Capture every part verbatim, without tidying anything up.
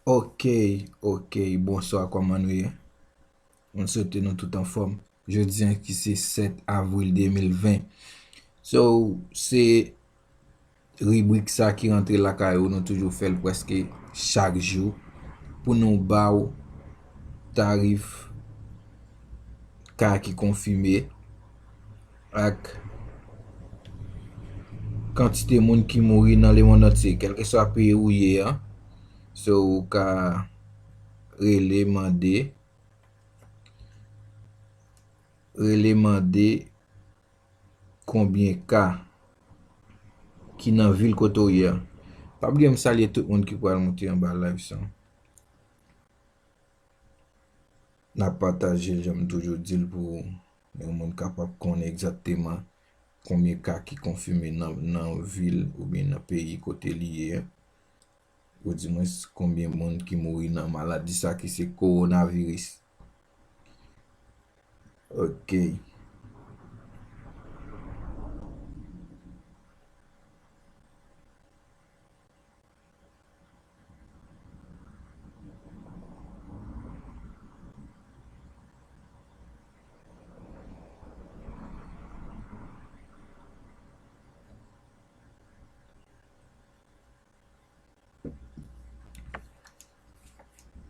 Ok, ok, bonswa, kòman nou ye? Mwen swete nou tout anfòm. Jodi an ki se sèt avril de mil ven. So, se ribrik sa ki rantre lakay ou, nou toujou fè l prèske chak jou pou nou ba w tarif ka ki konfime ak kantite moun ki mouri nan lemonn antye, kèlkeswa peyi ou ye an. So, ou ka rele mande, rele mande konbyen ka ki nan vil kote w ye a. Pa bliye m salye tout moun ki pral moute anba live sa. N ap pataje l jan m toujou di l pou yon moun kapab konnen egzakteman konbyen ka ki konfime nan, nan vil oubyen nan peyi kote li ye a. Ou di mwen konbyen moun ki mouri nan maladi sa ki se kowonaviris. Ok.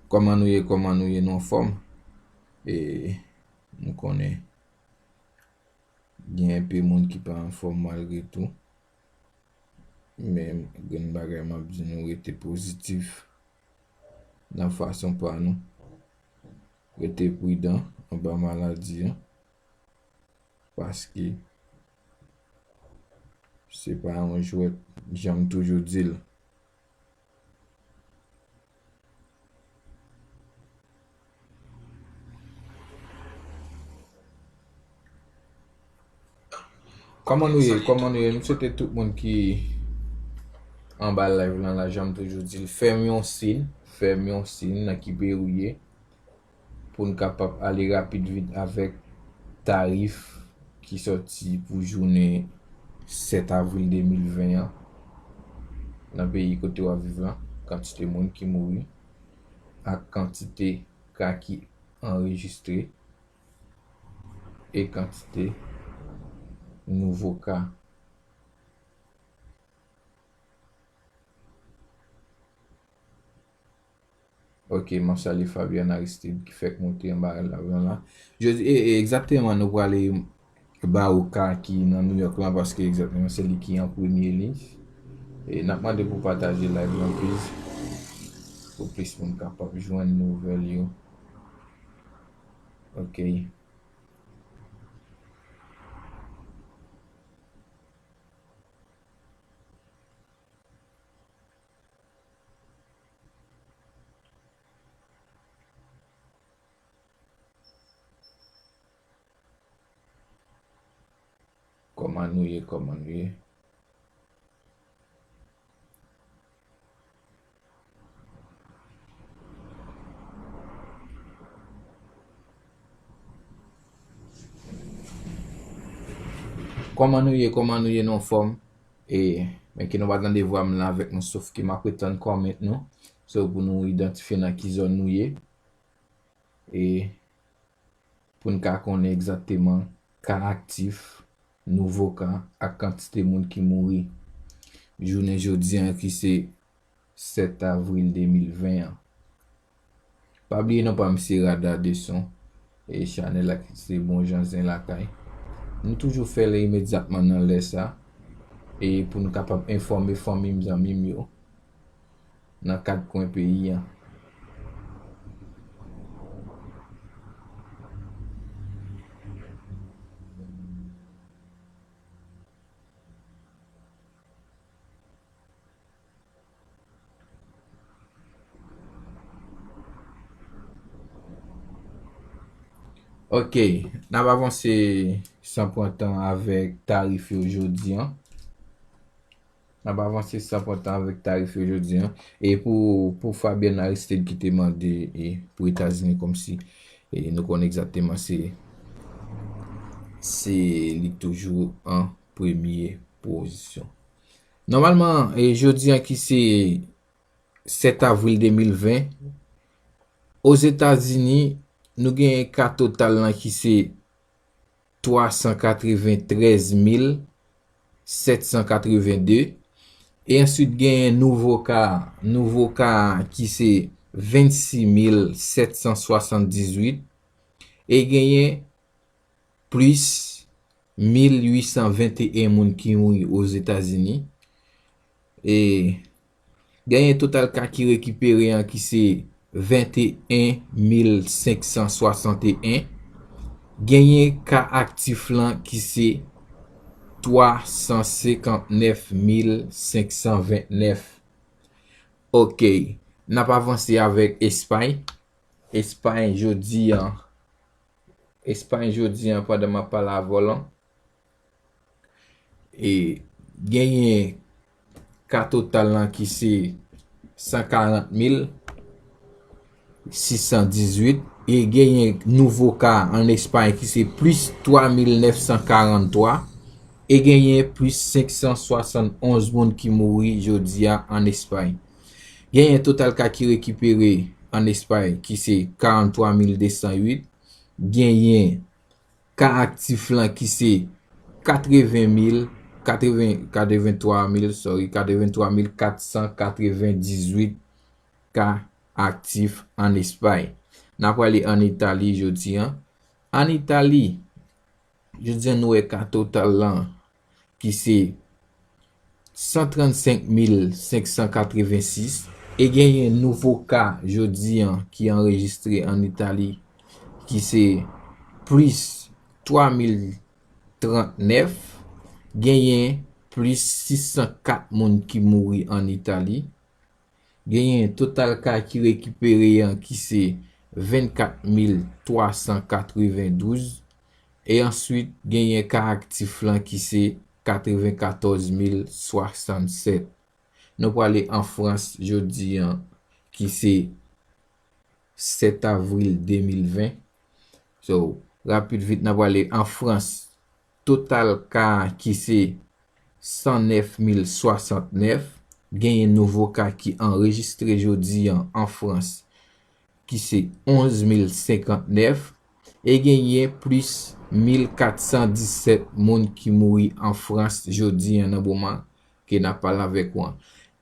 Kòman nou ye, kòman nou ye, nou anfòm? E, m konnen gen enpe moun ki pa anfòm malgre tou. Men, grenn bagay m ap di nou, rete pozitif nan fason pa nou. Rete pridan anba maladi an. Paske se pa yon jwèt, jan m toujou di l. Kòman nou ye? Kòman nou ye? M swete tout moun ki anba live lan la, jan m toujou di l, fè m yon siy, fè m yon siy nan ki peyi w ye, pou n kapab ale rapid vit avèk tarif ki sòti pou jounen sèt avril de mil ven an nan peyi kote w ap viv lan, kantite moun ki mouri ak kantite ka ki anrejistre e kantite nouvo ka. Ok, m ap salye Fabian Aristide ki fèk moute anba live lan la. Jodi, e, e, egzakteman, nou prale ba ou ka ki nan New York la, paske egzakteman se li ki an premye li. E n ap mande pou pataje live lan, please, pou plis moun kapab jwenn nouvèl yo. Ok. Kòman nou ye, kòman nou ye? Kòman nou ye, kòman nou ye, nou anfòm? E, men ke nou pa tande vwa m la avèk nou, sof ke m ap ret tann kòmant nou. So, pou nou idantifye nan ki zòn nou ye. E, pou n ka konnen egzakteman ka aktif, nouvo ka, ak kantite moun ki mouri jounen jodi an ki se sèt avril de mil ven an. Pa bliye non pa m se Rada de Son, e chanèl la ki se Bon Jan Zen Lakay. Nou toujou fè l imedyatman nan lè sa, e pou nou kapab enfòme fanmi m, zanmi m yo nan kat kwen peyi an. Ok, n ap avanse san pran tan avèk tarif yo jodi an. N ap avanse san pran tan avèk tarif yo jodi an. E pou, pou Fabian Aristide ki te mande, e, pou Etazini kòmsi, e, nou konnen egzakteman se, se li toujou an premye pozisyon. Nòmalman, e, jodi an ki se sèt avril de mil ven. Ozetazini, nou genyen ka total lan ki se twa san katreventrèz mil sèt san katrevende. E answit genyen nouvo ka, nouvo ka ki se vennsis mil sèt san swasanndizwit. E genyen plis mil uit san venteyen moun ki mouri Ozetazini. E genyen total ka ki rekipere an ki se venteyen mil senk san swasanteyen. Genyen ka aktif lan ki se twa san senkantnèf mil senk san ventnèf. Ok, n ap avanse avèk Espay. Espay jodi an, Espay jodi an pandan m ap pale avè w lan, e genyen ka total lan ki se san karant mil sis san dizuit, e genyen nouvo ka an Espay ki se plis twa mil nèf san karanntwa, e genyen plis senk san swasannonz moun ki mouri jodi a an Espay. Genyen total ka ki rekipere an Espay ki se karanntwa mil de san uit, genyen ka aktif lan ki se katreven mil, katreven, katrevenntwa mil, sorry, katrevenntwa mil kat san katrevendizuit ka aktif an Espay. N a prale an Itali jodi an. An Itali, jodi an nou wè ka total lan ki se san trannsenk mil senk san katrevensis, e genyen nouvo ka jodi an ki anrejistre an Itali ki se plis twa mil trannèf, genyen plis sis san kat moun ki mouri an Itali. Genyen total ka ki rekipere an ki se vennkat mil twa san katrevendouz, e answit genyen ka aktif lan ki se katrevenkatòz mil swasannsèt. Nou prale an Frans jodi an ki se sèt avril de mil ven. So, rapid vit n a prale an Frans, total ka ki se san nèf mil swasantnèf, genyen nouvo ka ki anrejistre jodi an an Frans ki se onz mil senkantnèf, e genyen plis mil kat san disèt moun ki mouri an Frans jodi an nan moman ke n ap pale avèk ou an.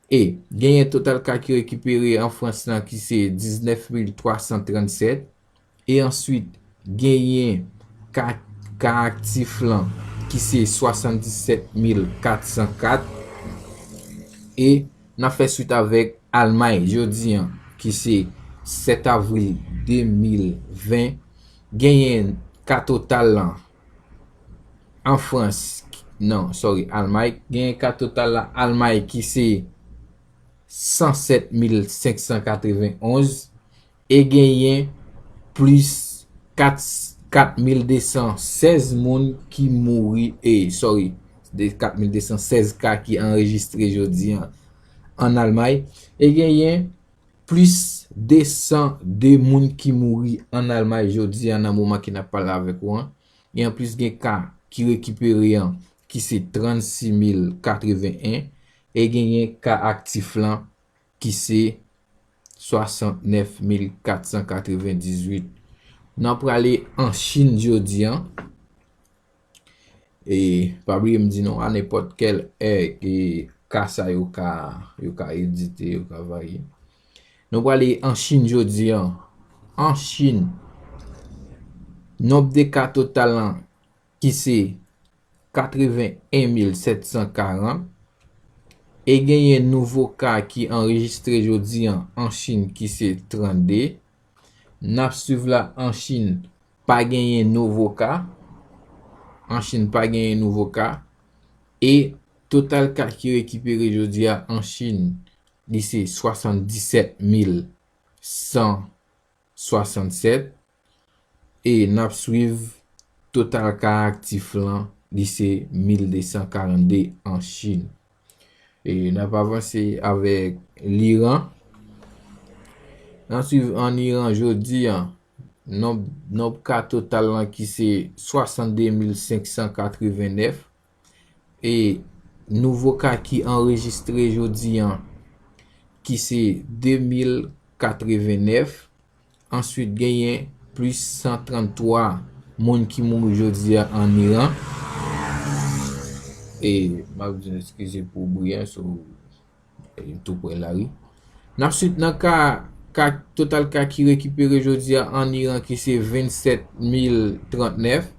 E genyen total ka ki rekipere an Frans lan ki se diznèf mil twa san trannsèt, e answit genyen ka, ka aktif lan ki se swasanndisèt mil kat san kat, e n ap fè swit avèk Almay jodi an ki se sèt avril de mil ven, genyen ka total lan an Frans, non, sorry, Almay, genyen ka total lan Almay ki se san sèt mil senk san katrevenonz, e genyen plis kat, kat mil de san sèz moun ki mouri, e, sorry, de kat mil de san sèz ka ki anrejistre jodi an an Almay, e genyen plis de san de moun ki mouri an Almay jodi an nan moman ke n ap pale avèk ou an. E anplis gen ka ki rekipere an ki se trannsis mil katreven en, e genyen ka aktif lan ki se swasantnèf mil kat san katrevendizuit. N ap prale an Chin jodi an. E pa bliye m di nou a nenpòt kèl è ke ka sa yo ka, yo ka edite, yo ka varye. Nou prale an Chin jodi an. An Chin, nonb de ka total lan ki se katreven-en-mil sèt san karant, e genyen nouvo ka ki anrejistre jodi an an Chin ki se trannde. N ap swiv la an Chin pa genyen nouvo ka. An Chin pa genyen nouvo ka. E total ka ki rekipere jodi a an Chin, li se swasanndisèt mil san swasannsèt. E n ap swiv total ka aktif lan, li se mil de san karannde an Chin. E n ap avanse avèk Liran. N ap swiv an Iran jodi an, nonb, nonb ka total lan ki se swasannde mil senk san katrevennèf. E nouvo ka ki anrejistre jodi an, ki se de mil katreven nèf. Answit, genyen plis san tranntwa moun ki mouri jodi a an Iran. E, m ap di nou eskize pou bri a, so, e, m tou pre lari. N ap swit nan ka, ka, total ka ki rekipere jodi a an Iran ki se vennsèt mil trannèf.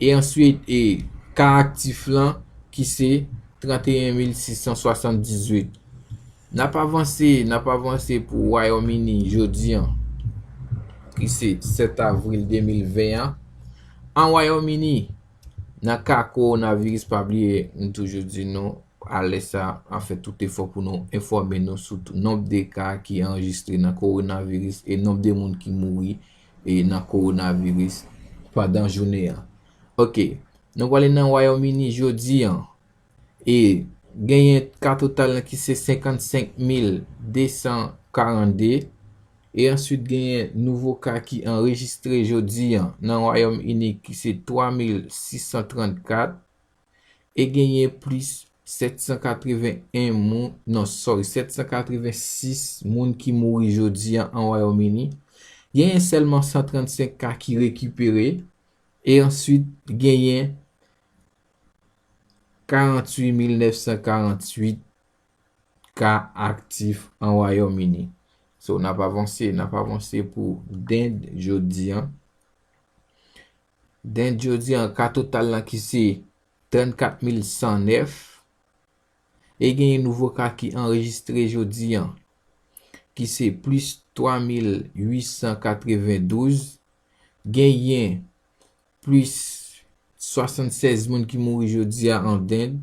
E answit, e, ka aktif lan ki se tranteyen mil sis san swasanndizuit. N ap avanse, n ap avanse pou Wayòm Ini jodi a, ki se sèt avril de mil ven an. An Wayòm Ini, nan ka kowonaviris, pa bliye, m toujou di nou, alè sa, an fè tout efò pou nou enfòme nou sou tout nonb de ka ki anrejistre nan kowonaviris e nonb de moun ki mouri e nan kowonaviris pandan jounen an. Ok, nou prale nan Wayòm Ini jodi a. E genyen ka total lan ki se senkannsenk mil de san karannde. E answit genyen nouvo ka ki anrejistre jodi a nan Wayòm Ini ki se twa mil sis san trannkat. E genyen plis sèt san katreven en moun, non, sorry, sèt san katreven sis moun ki mouri jodi a an Wayòm Ini. Genyen sèlman san trannsenk ka ki rekipere. E answit, genyen karanntuit mil nèf san karanntuit ka aktif an Wayòm Ini. So, n ap avanse, n ap avanse pou Dend jodi a. Dend jodi a, ka total lan ki se trannkat mil san nèf. E genyen nouvo ka ki anrejistre jodi a, ki se plis twa mil uit san katrevendouz. Genyen plis swasannsèz moun ki mouri jodi a an Dend.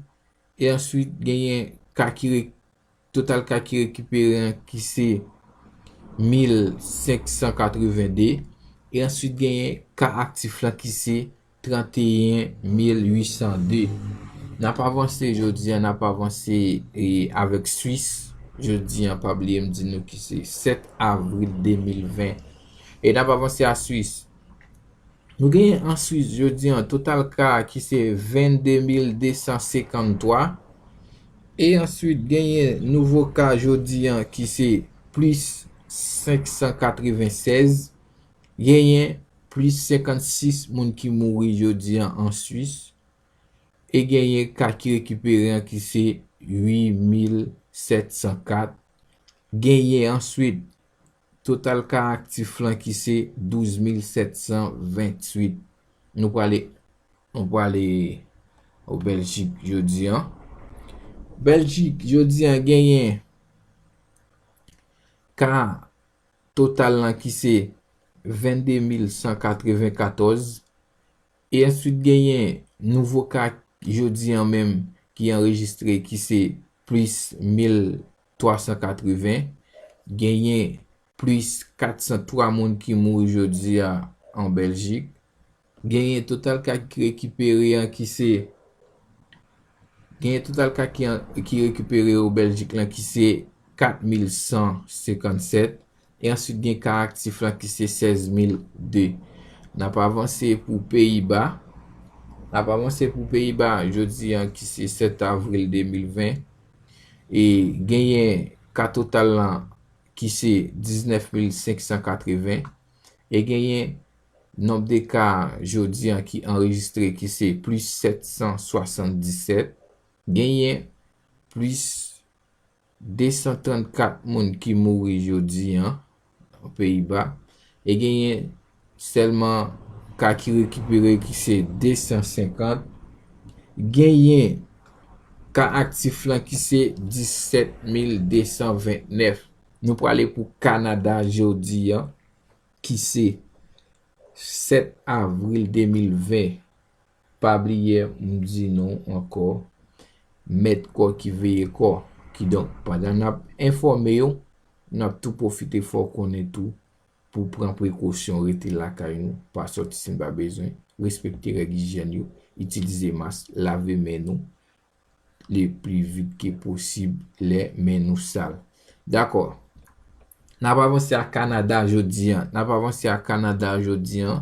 E answit, genyen ka ki re-, total ka ki rekipere an ki se mil senk san katrevende. E answit, genyen ka aktif lan ki se tranteyen mil uit san de. N ap avanse jodi a, n ap avanse, e, avèk Swis. Jodi a, pa bliye m di nou ki se sèt avril de mil ven. E n ap avanse a Swis. Nou genyen an Swis jodi a, total ka ki se vennde mil de san senkanntwa. E answit, genyen nouvo ka jodi a ki se plis senk san katrevensèz. Genyen plis senkannsis moun ki mouri jodi a an Swis. E genyen ka ki rekipere an ki se uit mil sèt san kat. Genyen answit total ka aktif lan ki se douz mil sèt san venntuit. Nou prale, nou prale o Bèljik jodi a. Bèljik jodi a genyen ka total lan ki se vennde mil san katrevenkatòz. E answit genyen nouvo ka jodi a menm ki anrejistre ki se plis mil twa san katreven. Genyen plis kat san twa moun ki mouri jodi a an Bèljik. Genyen total ka ki rekipere an ki se, genyen total ka ki an, ki rekipere o Bèljik lan ki se kat mil san senkannsèt. E answit gen ka aktif lan ki se sèz mil de. N ap avanse pou Peyiba. N ap avanse pou Peyiba jodi a ki se sèt avril de mil ven. E genyen ka total lan ki se diznèf mil senk san katreven. E genyen nonb de ka jodi a ki anrejistre ki se plis sèt san swasanndisèt. Genyen plis de san trannkat moun ki mouri jodi a Peyiba. E genyen sèlman ka ki rekipere ki se de san senkant. Genyen ka aktif lan ki se disèt mil de san vennèf. Nou prale pou Kanada jodi a, ki se sèt avril de mil ven. Pa bliye, m di nou ankò, mèt kò ki veye kò. Kidonk, pandan n ap enfòme yo, n ap tou pwofite fè w konnen tou pou pran prekosyon, rete lakay nou, pa sòti si n pa bezwen, respekte règ ijyèn yo, itilize mas, lave men nou le pli vit ke posib lè men nou sal. Dakò. N ap avanse a Kanada jodi a. N ap avanse a Kanada jodi a.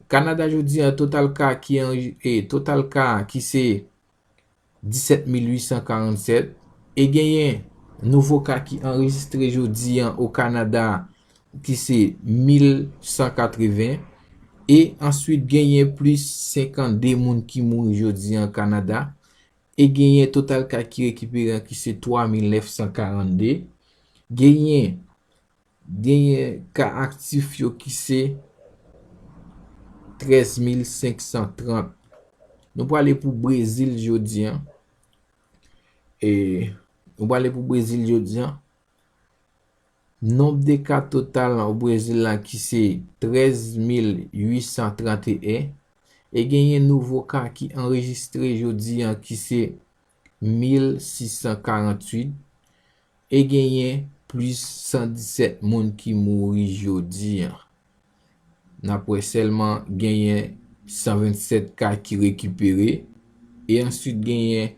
Kanada jodi a, total ka ki an, e, total ka ki se disèt mil uit san karannsèt. E genyen nouvo ka ki anrejistre jodi an o Kanada, ki se mil san katreven, e answit genyen plis senkannde moun ki mouri jodi an Kanada, e genyen total ka ki rekipere an ki se twa mil nèf san karannde, genyen, genyen ka aktif yo ki se trèz mil senk san trant. Nou prale pou Brezil jodi an. E nou prale pou Brezil jodi an. Nonb de ka total o Brezil la ki se trèz mil uit san trant e en, e genyen nouvo ka ki anrejistre jodi an ki se mil sis san karanntuit, e genyen plis san disèt moun ki mouri jodi an. N ap wè sèlman genyen san vennsèt ka ki rekipere, e answit genyen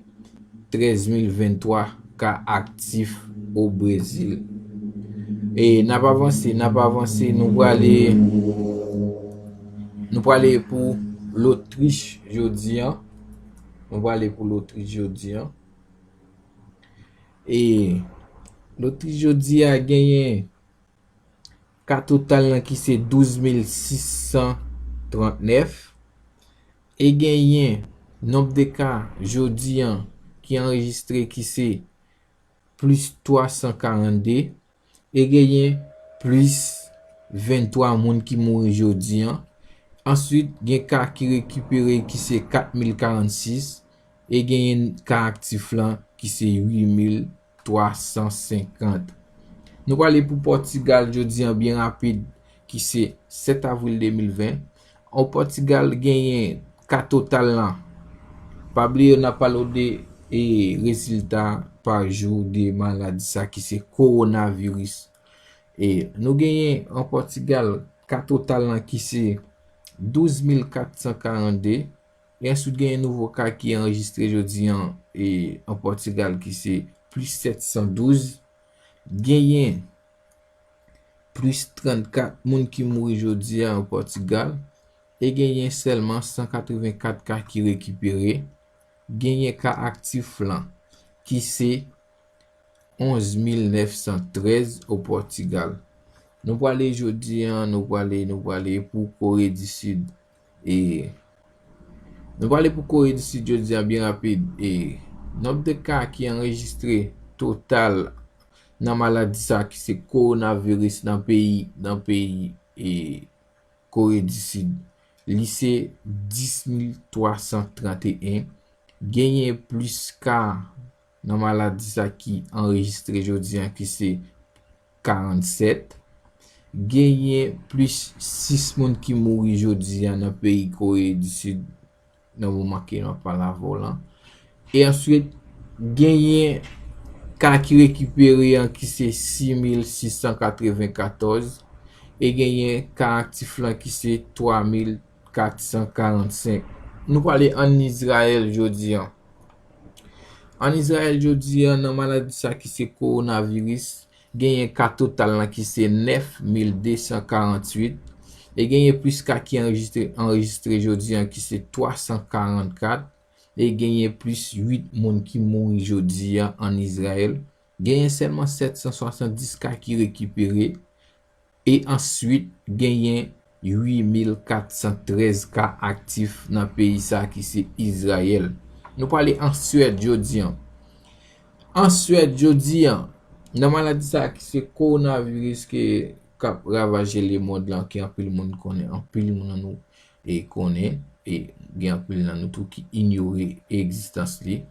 trèz mil venntwa ka aktif o Brezil. E n ap avanse, n ap avanse, nou prale, nou prale pou Lotrich jodi an. Nou prale pou Lotrich jodi an. E Lotrich jodi a genyen ka total lan ki se douz mil sis san trant nèf, e genyen nonb de ka jodi an ki anrejistre ki se plis twa san karannde, e genyen plis venntwa moun ki mouri jodi an. Answit, gen ka ki rekipere ki se kat mil karannsis, e genyen ka aktif lan ki se uit mil twa san senkant. Nou prale pou Pòtigal jodi an byen rapid, ki se sèt avril de mil ven. O Pòtigal genyen ka total lan. Pa bliye, n ap pale w de, e, rezilta pa jou de maladi sa ki se kowonaviris. E nou genyen an Pòtigal ka total lan ki se douz mil kat san karannde. E answit genyen nouvo ka ki anrejistre jodi an, e, an Pòtigal ki se plis sèt san douz. Genyen plis trannkat moun ki mouri jodi a an Pòtigal, e genyen sèlman san katrevenkat ka ki rekipere. Genyen ka aktif lan ki se onz mil nèf san trèz o Pòtigal. Nou prale jodi an, nou prale, nou prale pou Kore di Sid. E nou prale pou Kore di Sid jodi an byen rapid. E nonb de ka ki anrejistre total nan maladi sa ki se kowonaviris nan peyi, nan peyi, e, Kore di Sid, li se dis mil twa san trant e en. Genyen plis ka nan maladi sa ki anrejistre jodi an ki se karannsèt. Genyen plis sis moun ki mouri jodi an nan peyi Kore di Sid nan moman ke m ap pale avè w lan. E answit, genyen ka ki rekipere an ki se sis mil sis san katrevenkatòz, e genyen ka aktif lan ki se twa mil kat san karannsenk. Nou prale ann Izrayèl jodi an. Ann Izrayèl jodi an, nan maladi sa ki se kowonaviris, genyen ka total lan ki se nèf mil de san karanntuit, e genyen plis ka ki anrejistre, anrejistre jodi an ki se twa san karannkat, e genyen plis uit moun ki mouri jodi an ann Izrayèl. Genyen sèlman sèt san swasanndis ka ki rekipere, e answit genyen uit mil kat san trèz ka aktif nan peyi sa ki se Izrayèl. Nou prale an Swèd jodi an. An Swèd jodi an, nan maladi sa ki se kowonaviris ke k ap ravaje lemond lan, ke anpil moun konnen, anpil moun nan nou, e konnen, e gen anpil nan nou tou ki inyore egzistans li.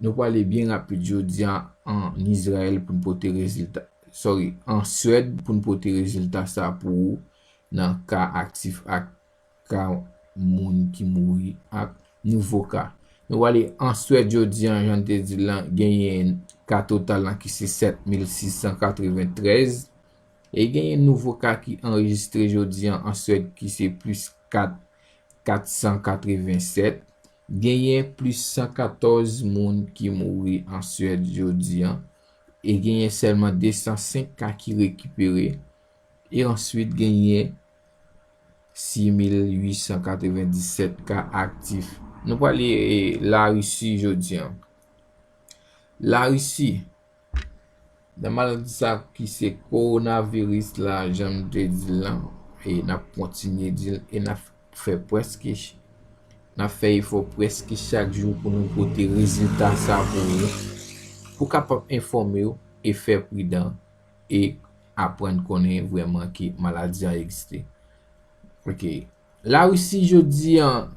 Nou prale byen rapid jodi an ann Izrayèl pou n pote rezilta, sorry, an Swèd pou n pote rezilta sa pou ou nan ka aktif ak ka moun ki mouri ak nouvo ka. Nou prale an Swèd jodi an, jan n te di l lan, genyen ka total lan ki se sèt mil sis san katreventrèz, e genyen nouvo ka ki anrejistre jodi an an Swèd ki se plis kat, kat san katrevensèt. Genyen plis san katòz moun ki mouri an Swèd jodi an, e genyen sèlman de san senk ka ki rekipere, e answit genyen sis mil uit san katrevendisèt ka aktif. Nou prale, e, Larisi jodi an. Larisi, Nan maladi sa ki se kowonaviris la, jan m te di l lan, e n ap kontinye di l, e n ap fè prèske ch-, n ap fè efò prèske chak jou pou nou pote rezilta sa pou ou, pou kapab enfòme w e fè pridan e aprann konnen vrèman ke maladi a egziste. Ok. Larisi jodi an,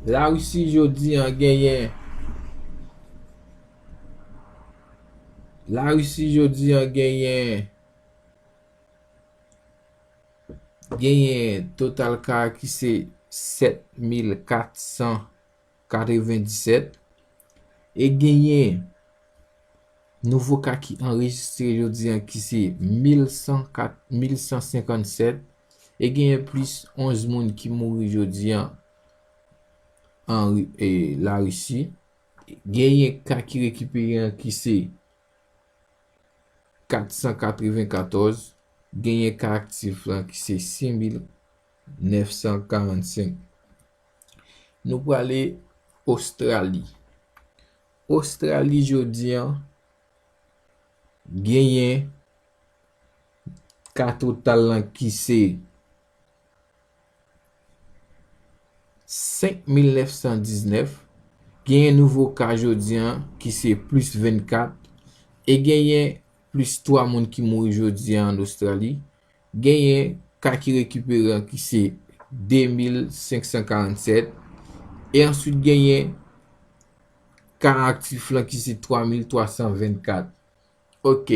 Larisi jodi an genyen, Larisi jodi an genyen, genyen total ka ki se sèt mil kat san katrevenndisèt, e genyen nouvo ka ki anrejistre jodi an ki se mil san kat, mil san senkannsèt, e genyen plis onz moun ki mouri jodi an, an, e, Larisi. Genyen ka ki rekipere an ki se kat san katrevenkatòz, genyen ka aktif lan ki se sis mil nèf san karannsenk. Nou prale Ostrali. Ostrali jodi an genyen ka total lan ki se senk mil nèf san diznèf, genyen nouvo ka jodi an ki se plis vennkat, e genyen plis twa moun ki mouri jodi an an Ostrali, genyen ka ki rekipere an ki se de mil senk san karannsèt, e answit genyen ka aktif lan ki se twa mil twa san vennkat. Ok,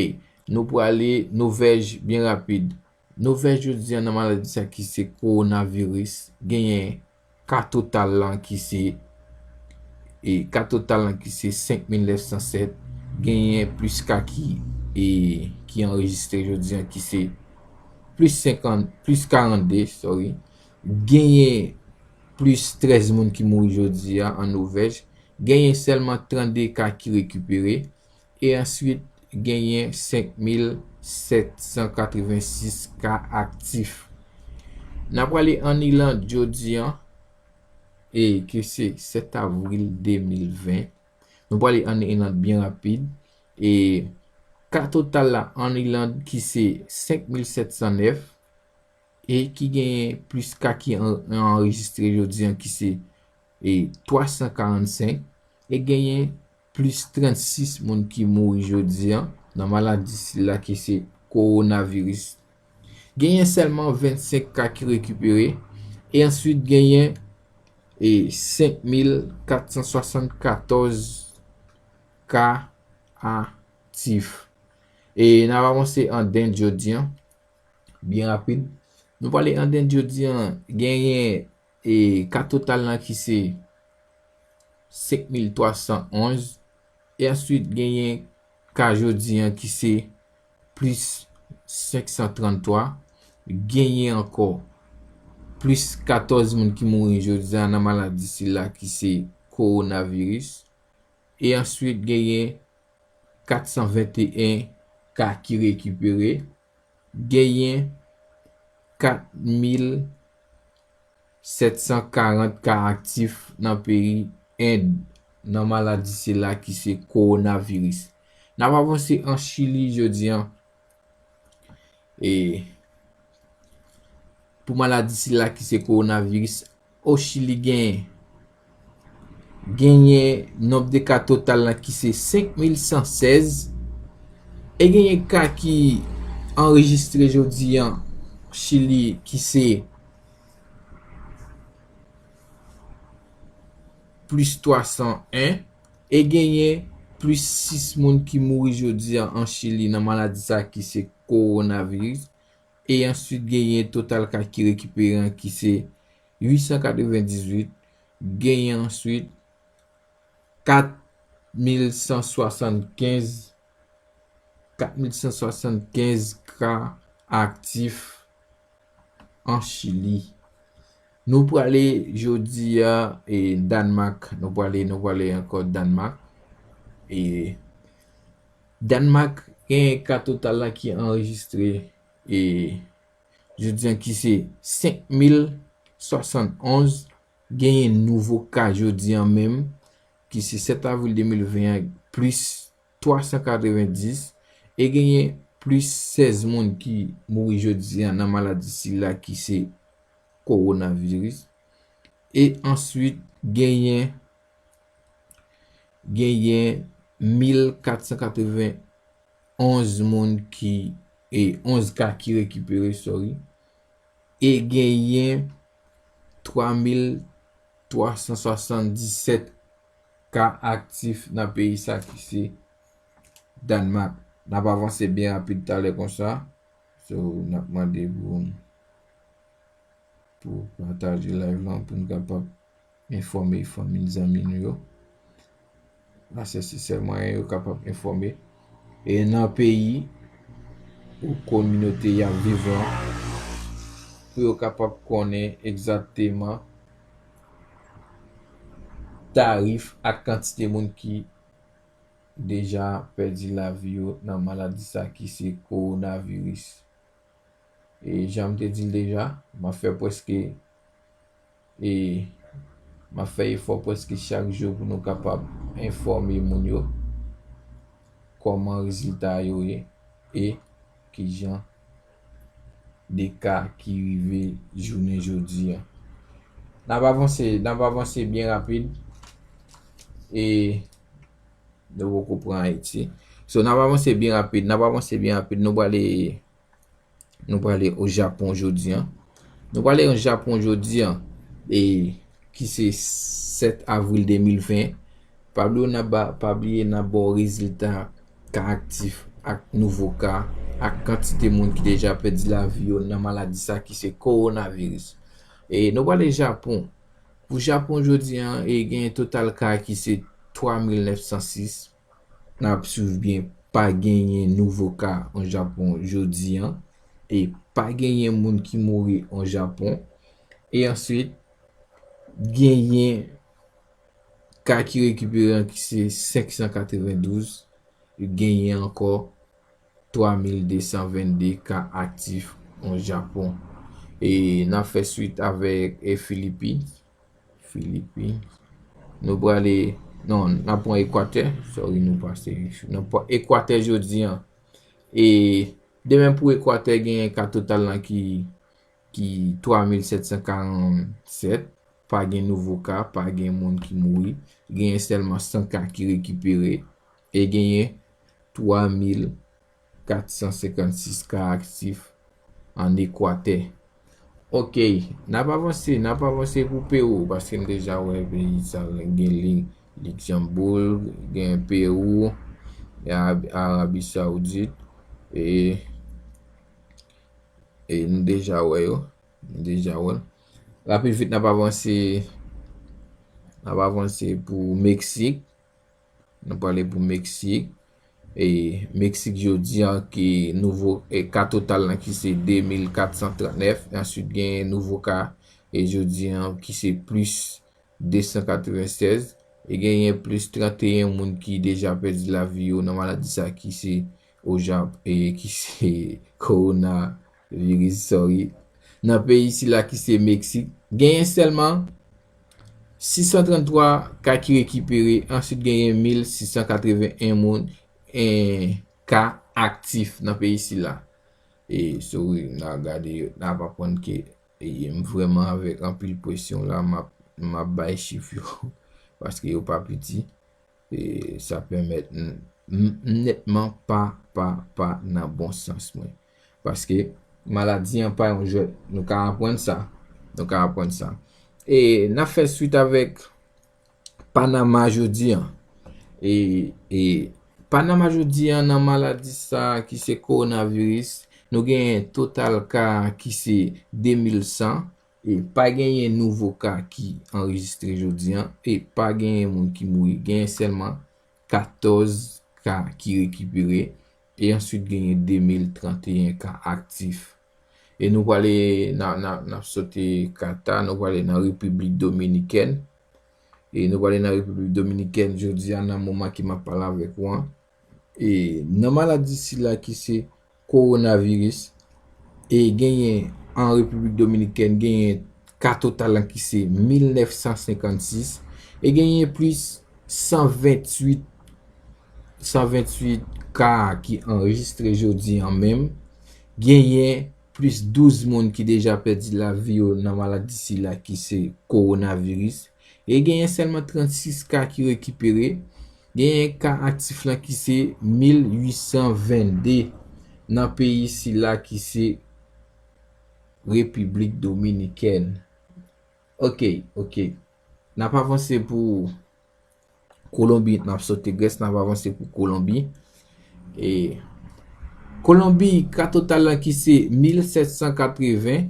nou prale Nowèj byen rapid. Nowèj jodi an nan maladi sa ki se kowonaviris, genyen ka total lan ki se, e ka total lan ki se senk mil nèf san sèt, genyen plis ka ki, e, ki anrejistre jodi an ki se plis senkant, plis karannde, sorry. Genyen plis trèz moun ki mouri jodi an an Nowèj. Genyen sèlman trannde ka ki rekipere. E answit, genyen senk mil sèt san katrevensis ka aktif. N a prale ann Iland jodi an, e ke se sèt avril de mil ven. Nou prale ann Iland byen rapid. E ka total la ann Iland ki se senk mil sèt san nèf, e ki genyen plis ka ki an-, anrejistre jodi an ki se, e, twa san karannsenk, e genyen plis trannsis moun ki mouri jodi an nan maladi sila ki se kowonaviris. Genyen sèlman vennsenk ka ki rekipere, e answit genyen, e, senk mil kat san swasannkatòz ka aktif. E n ap avanse an Dend jodi an, byen rapid. Nou prale an Dend jodi an, genyen, e, ka total lan ki se senk mil twa san onz, e answit genyen ka jodi an ki se plis senk san tranntwa, genyen ankò plis katòz moun ki mouri jodi an nan maladi sila ki se kowonaviris, e answit genyen kat san venteyen ka ki rekipere, genyen kat mil sèt san karant ka aktif nan peyi End nan maladi sila ki se kowonaviris. N ap avanse an Chili jodi an. E pou maladi sila ki se kowonaviris, o Chili genyen, genyen nonb de ka total lan ki se senk mil san sèz, e genyen ka ki anrejistre jodi an Chili ki se plis twa san en, e genyen plis sis moun ki mouri jodi an an Chili nan maladi sa ki se kowonaviris, e answit genyen total ka ki rekipere an ki se uit san katrevendizuit, genyen answit kat mil san swasannkenz, kat mil san swasannkenz ka aktif an Chili. Nou prale jodi a, e, Dànmak, nou prale, nou prale ankò Dànmak. E Dànmak genyen ka total la ki anrejistre, e, jodi an ki se senk mil swasannonz, genyen nouvo ka jodi an menm, ki se sèt avril de mil ven an, plis twa san katrevenndis, e genyen plis sèz moun ki mouri jodi a nan maladi sila ki se kowonaviris. E answit, genyen, genyen mil kat san katrevenn onz moun ki, e onz ka ki rekipere, sorry. E genyen twa mil twa san swasanndisèt ka aktif nan peyi sa ki se Dànmak. N ap avanse byen rapid talè konsa. So, n ap mande pou, pou pataje live lan pou n kapab enfòme fanmi n, zanmi nou yo. Sa se sèl mwayen yo kapab enfòme. E nan peyi ou kominote y ap viv lan, pou yo kapab konnen egzakteman tarif ak kantite moun ki deja pèdi lavi yo nan maladi sa ki se kowonaviris. E jan m te di l deja, m ap fè prèske, e m ap fè efò prèske chak jou pou nou kapab enfòme moun yo kòman rezilta yo ye e kijan de ka ki rive jounen jodi a. N ap avanse, n ap avanse byen rapid. E nou poko pran Ayiti. So, n ap avanse byen rapid, n ap avanse byen rapid. Nou prale, nou prale o Japon jodi a. Nou prale o Japon jodi a, e ki se sèt avril de mil ven. Pa bliye n ap ba, pa bliye n ap ba w rezilta ka aktif ak nouvo ka, ak kantite moun ki deja pèdi lavi yo nan maladi sa ki se kowonaviris. E nou prale Japon. Pou Japon jodi a, e genyen total ka ki se twa mil nèf san sis. N ap swiv byen, pa genyen nouvo ka an Japon jodi a. E pa genyen moun ki mouri an Japon. E answit, genyen ka ki rekipere an ki se senk san katrevendouz. Genyen ankò twa mil de san vennde ka aktif an Japon. E n ap fè swit avèk, e, Filipin. Filipin. Nou prale, non, n ap pran Ekwatè. Sorry, nou pase. N ap pran Ekwatè jodi a. E de menm pou Ekwatè, genyen ka total lan ki, ki twa mil sèt san karannsèt. Pa gen nouvo ka, pa gen moun ki mouri. Genyen sèlman san ka ki rekipere. E genyen twa mil kat san senkannsis ka aktif an Ekwatè. Ok, n ap avanse, n ap avanse pou Pewou, paske m deja wè peyi sa gen Li-, Liksanboug, gen Pewou, e Arab-, Arabi Saoudit, e, e nou deja wè yo, nou deja wè l. Rapid vit, n ap avanse, n ap avanse pou Meksik. Nou prale pou Meksik. E Meksik jodi a ki nouvo, e ka total lan ki se de mil kat san trannèf. E answit genyen nouvo ka, e jodi a ki se plis de san katrevennsèz. E genyen plis tranteyen moun ki deja pèdi lavi yo nan maladi sa ki se o Jap-, e ki se kowonaviris, sorry. Nan peyi sila ki se Meksik, genyen sèlman sis san tranntwa ka ki rekipere, answit genyen mil sis san katreven en moun, e, ka aktif nan peyi sila. E, sorry, n a gade, n ap aprann ke, e, m vrèman avèk anpil presyon la, m ap, m ap bay chif yo, paske yo pa piti. E sa pèmèt n, n, m nètman pa, pa, pa nan bon sans mwen. Paske maladi an pa yon jwèt. Nou ka aprann sa. Nou ka aprann sa. E n ap fè swit avèk Panama jodi a. E, e Panama jodi a nan maladi sa ki se kowonaviris, nou genyen total ka ki se de mil san. E pa genyen nouvo ka ki anrejistre jodi a. E pa genyen moun ki mouri. Genyen sèlman katòz ka ki rekipere. E answit genyen de mil tranteyen ka aktif. E nou prale nan, nan, n ap soti Kata, nou prale nan Repiblik Dominikèn. E nou prale nan Repiblik Dominikèn jodi a, nan moman ke m ap pale avèk ou an. E nan maladi sila ki se kowonaviris, e genyen an Repiblik Dominikèn, genyen ka total lan ki se mil nèf san senkannsis, e genyen plis san venntuit san venntuit ka ki anrejistre jodi an menm. Genyen plis douz moun ki deja pèdi lavi yo nan maladi sila ki se kowonaviris. E genyen sèlman trannsis ka ki rekipere. Genyen ka aktif lan ki se mil uitsan vennde nan peyi sila ki se Repiblik Dominikèn. Ok, ok. N ap avanse pou Kolonbi, n ap sote Grès, n ap avanse pou Kolonbi. E Kolonbi, ka total lan ki se mil sèt san katreven.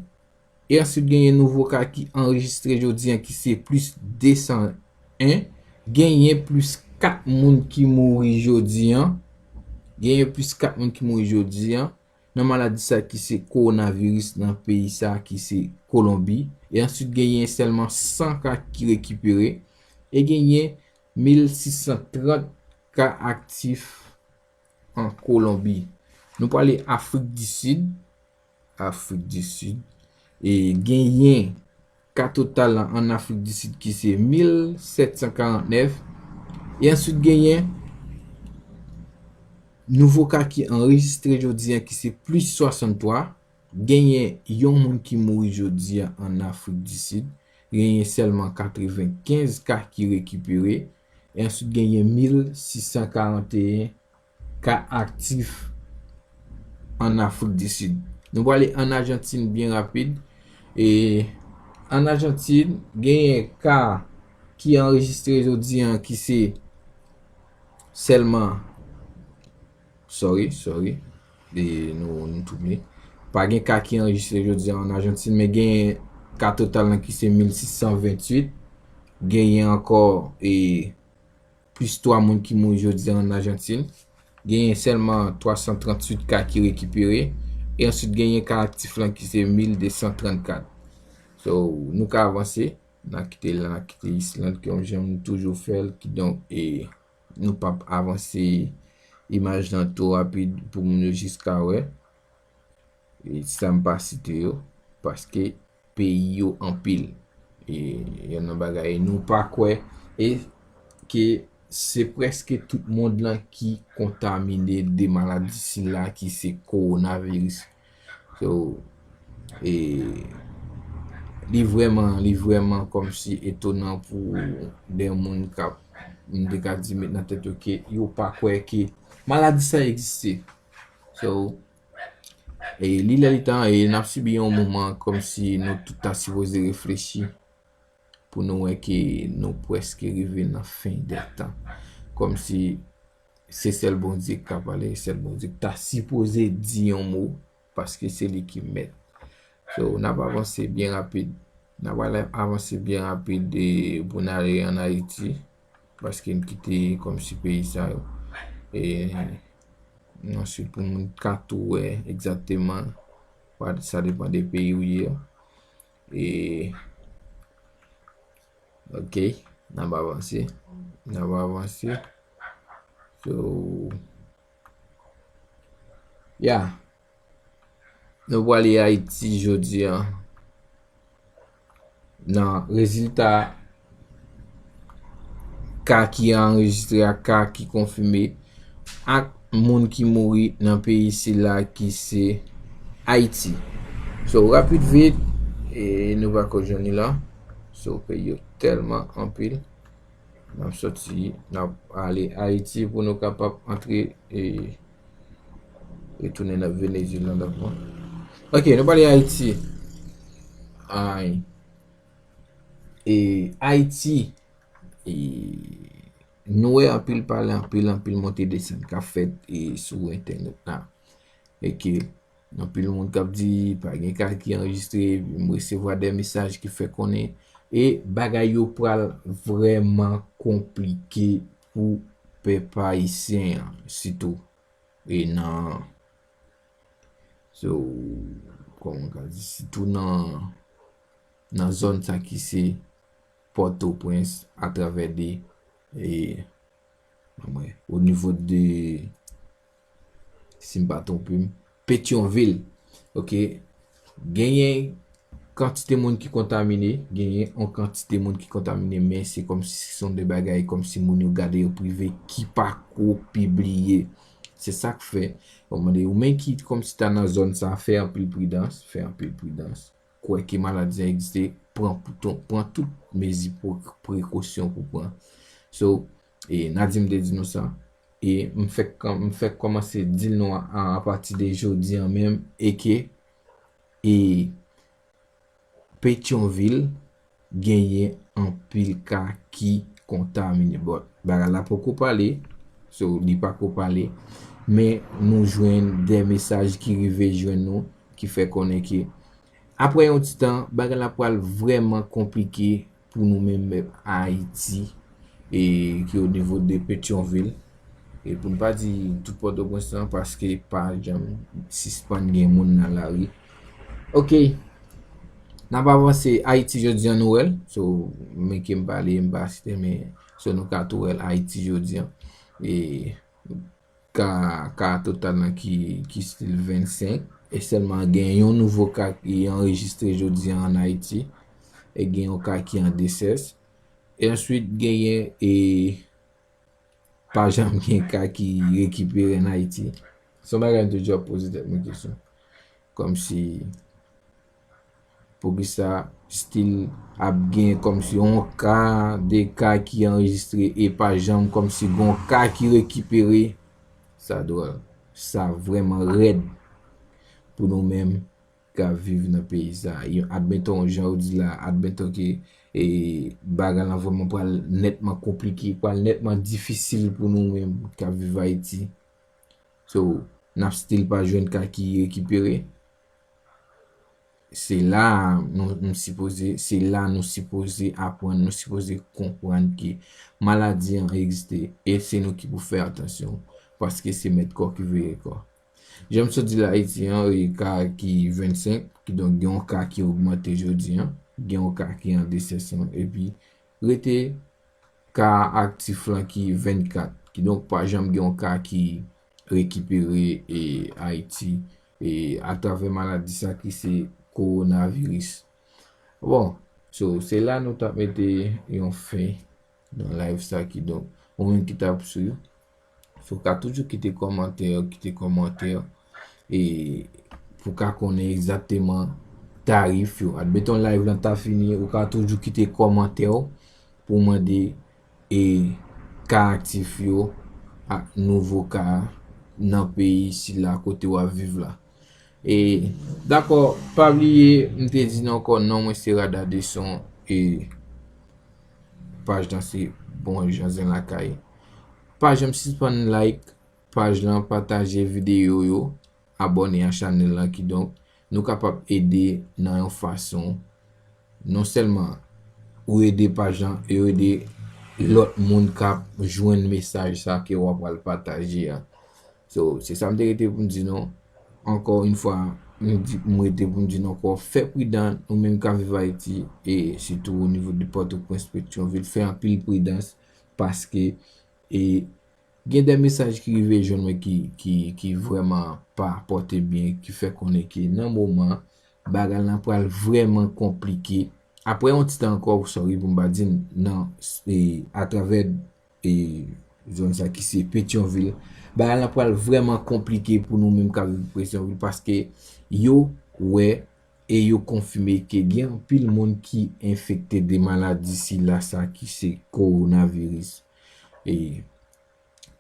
E answit genyen nouvo ka ki anrejistre jodi an ki se plis desan en. Genyen plis kat moun ki mouri jodi an. Genyen plis kat moun ki mouri jodi an nan maladi sa ki se kowonaviris nan peyi sa ki se Kolonbi. E answit genyen sèlman san ka ki rekipere. E genyen mil sis san trant ka aktif an Kolonbi. Nou prale Afrik di Sid. Afrik di Sid. E genyen ka total lan an Afrik di Sid ki se mil sèt san karantnèf. E answit genyen nouvo ka ki anrejistre jodi an ki se plis swasanntwa. Genyen yon moun ki mouri jodi an an Afrik di Sid. Genyen sèlman katrevenkenz ka ki rekipere. E answit genyen mil sis san karanteyen ka aktif an Afrik di Sid. Nou prale an Ajantin byen rapid. E an Ajantin, genyen ka ki anrejistre jodi an ki se sèlman, sorry, sorry. E nou, nou twouble. Pa gen ka ki anrejistre jodi an an Ajantin, men genyen ka total lan ki se mil sis san venntuit. Genyen ankò e plis twa moun ki mouri jodi an an Ajantin. Genyen sèlman twa san tranntuit ka ki rekipere. E answit genyen ka aktif lan ki se mil de san trannkat. So, nou ka avanse. N a kite la, n a kite Island, kòm jan nou toujou fè l. Kidonk, e, nou p ap avanse imaj lan twò rapid pou moun yo jis ka wè. E sa m pa site yo, paske peyi yo anpil. E youn nan bagay nou pa kwè, e ke se prèske tout mond lan ki kontamine de maladi sila ki se kowonaviris. So, e, li vrèman, li vrèman kòmsi etonan pou de moun k ap, m te ka di, met nan tèt yo ke yo pa kwè ke maladi sa egziste. So, e li lè li tan, e n ap sibi yon moman kòmsi nou tout ta sipoze reflechi pou nou wè ke nou prèske rive nan fen dè tan. Kòmsi se sèl Bondye k ka pale, sèl Bondye k ta sipoze di yon mo, paske se li ki mèt. So, n ap avanse byen rapid. N ap ale avanse byen rapid, e, pou n ale ann Ayiti, paske n kite kòmsi peyi sa yo. E, answit, pou moun ka tou wè egzakteman, pa, sa depann de peyi ou ye a. E, ok, n ap avanse. N ap avanse. So, yeah. Nou prale Ayiti jodi an. Nan rezilta ka ki anrejistre ak ka ki konfime ak moun ki mouri nan peyi sila ki se Ayiti. So, rapid vit, e nou pa ko jwenn li la. So, peyi yo tèlman anpil. N ap soti, n ap ale Ayiti pou nou kapab antre e retounen nan Venezuela dakò. Ok, nou prale Ayiti. Ay. E Ayiti, e nou wè anpil pale, anpil, anpil monte desann k ap fèt e sou entènèt la. E ke anpil moun k ap di pa gen ka ki anrejistre, m resevwa de mesaj ki fè konnen e bagay yo pral vrèman konplike pou pèp ayisyen an, sitou. E nan, so, kòman m ka di, sitou nan, nan zòn sa ki se Pòtoprens, atravè de, e, anmwey, o nivo de, si m pa twonpe m, Petyonvil. Ok. Genyen kantite moun ki kontamine, genyen yon kantite moun ki kontamine, men se kòmsi se yon de bagay kòmsi moun yo gade yo prive ki pa ko pibliye. Se sa k fè, mwen mande ou menm ki kòmsi ta nan zòn sa, fè anpil pridans, fè anpil pridans. Kwè ke maladi a egziste, pran pou ton, pran tout mezi pou prekosyon pou pran. So, e Nadim te di nou sa. E m fèk, m fèk kòmanse di l nou a, a, apati de jodi an menm, e ke, e Petyonvil genyen anpil ka ki kontamine. But, bagay la poko pale, so, li pa ko pale, men nou jwenn de mesaj ki rive jwenn nou, ki fè konnen ke, apre yon ti tan, bagay la pral vrèman konplike pou nou menm pèp Ayiti, e ki o nivo de Petyonvil. E pou n pa di tout Pòtoprens lan, paske pa janm sispann gen moun nan lari. Ok, n ap avanse. Ayiti jodi an, nou wè l. So, men ke m pale, m pa site, men so nou ka tou wè l, Ayiti jodi an. E ka, ka total lan ki, ki still vennsenk. E sèlman gen yon nouvo ka ki anrejistre jodi an ann Ayiti. E gen yon ka ki an desès. E answit genyen, e pa janm gen ka ki rekipere ann Ayiti. Se yon bagay m toujou ap poze tèt mwen kesyon. Kòmsi, poukisa still ap gen kòmsi yon ka, de ka ki anrejistre e pa janm kòmsi gon ka ki rekipere? Sa dwòl. Sa vrèman rèd pou nou menm k ap viv nan peyi sa. Yo, admeton, jan ou di la, admeton ke, e, bagay lan vrèman pral nètman konplike, pral nètman difisil pou nou menm k ap viv Ayiti. So, n ap still pa jwenn ka ki rekipere. Se la nou, nou sipoze, se la nou sipoze aprann, nou sipoze konprann ke maladi an egziste e se nou ki pou fè atansyon, paske se mèt kò ki veye kò. Jan m sot di l Ayiti an, e ka ki vennsenk, kidonk gen yon ka ki ogmante jodi an, gen yon ka ki an desèsyon, epi rete ka aktif lan ki vennkat. Kidonk pa janm gen yon ka ki rekipere, e, Ayiti, e, atravè maladi sa ki se kowonaviris. Bon, so, se la nou t ap mete yon fen nan live sa, kidonk, ou menm ki t ap swiv, so, w ka toujou kite kòmantè, kite kòmantè, e pou w ka konnen egzakteman tarif yo. Admeton live lan ta fini, ou ka toujou kite kòmantè w pou w mande, e, ka aktif yo ak nouvo ka nan peyi sila kote w ap viv la. E, dakò, pa bliye, m te di nou ankò, non mwen se Rada Deson, e paj lan se Bon Jan Zen Lakay. Pa janm sispann like paj lan, pataje videyo yo, abòne a chanèl lan, kidonk nou kapab ede nan yon fason, non sèlman ou ede paj lan, e ou ede lòt moun k ap jwenn mesaj sa ke w ap pral pataje a. So, se sa m te rete pou m di nou. Ankò yon fwa, m di, m rete pou m di nou ankò, fè pridan, nou menm k ap viv Ayiti, e sitou o nivo de Pòtoprens, Petyonvil, fè anpil pridans, paske, e, gen de mesaj ki rive jwenn mwen ki, ki, ki vrèman pa pòte byen, ki fè konnen ke nan moman, bagay lan pral vrèman konplike. Apre yon ti tan ankò, sorry pou m pa di n, nan, e, atravè, e, zòn sa ki se Petyonvil, bagay lan pral vrèman konplike pou nou menm k ap viv Petyonvil, paske yo wè e yo konfime ke gen anpil moun ki enfekte de maladi sila sa ki se kowonaviris. E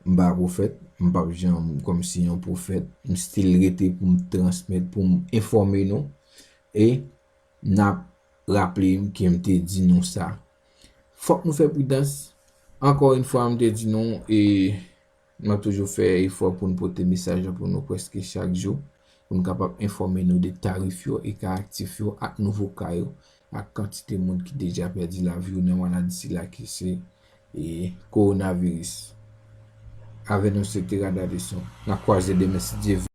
m pa pwofèt, m p ap janm kòmsi yon pwofèt, m still rete pou m transmèt, pou m enfòme nou. E n ap raple m ke m te di nou sa. Fòk nou fè pridans. Ankò yon fwa, m te di nou, e n ap toujou fè efò pou n pote mesaj lan pou nou prèske chak jou, pou n kapab enfòme nou de tarif yo e ka aktif yo ak nouvo ka yo, ak kantite moun ki deja pèdi lavi yo nan maladi sila ki se, e, kowonaviris. Avè nou se te Rada Deson. N ap kwaze demen si Dye vle.